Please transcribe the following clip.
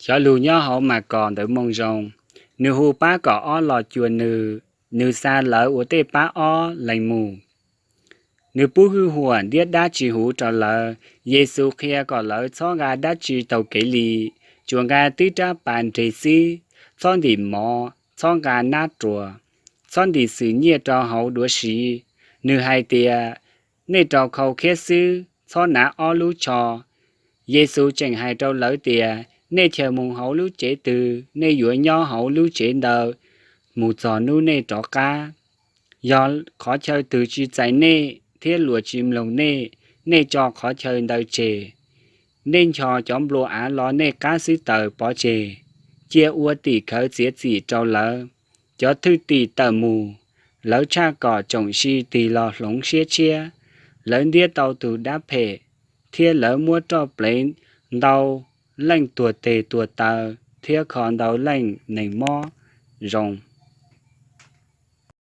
Cov lus nyob hauv Mas Kom Ntawv Moo Zoo: Nws hu pab kom ob los cuag nws, nws xa lawv ua tej pab ob lees mus. Nws pub hwj huam ntiab dab tsi huv rau lawv. Yes Xus qhia kom lawv txhob nqa dab tsi taug kev li, tsuas nqa tib rab pas nres xwb. Txhob ntim mov, txhob nqa nab ruas, txhob ntim xwm nyiaj rau hauv duav siv. Nws hais tias, Nej rau khau khiab xwb, txhob hnav ob lub tsho. Yes Xus tseem hais rau lawv tias, Nej chaws mus hauv lub tsev twg, nej yuav nyob hauv lub tsev ntawd mus txog hnub nej rov qab. Yog qhov chaw twg tsis txais nej thiab luag tsis mloog nej, nej tso qhov chaw ntawd tseg. Nej nchos cov nplua av los nej qab xwb taws pov tseg. Cia ua tim khawv txiav txim rau lawv. Cov thwj tim tawm mus, lawv tshaj kom tsoom si tig los hloov siab tshiab. Lawv ntiab tau tus dab phem, thiab lawv muab roj plev ntau leej tuag tes tuag taw thiab kho ntau leej neeg mob zoo.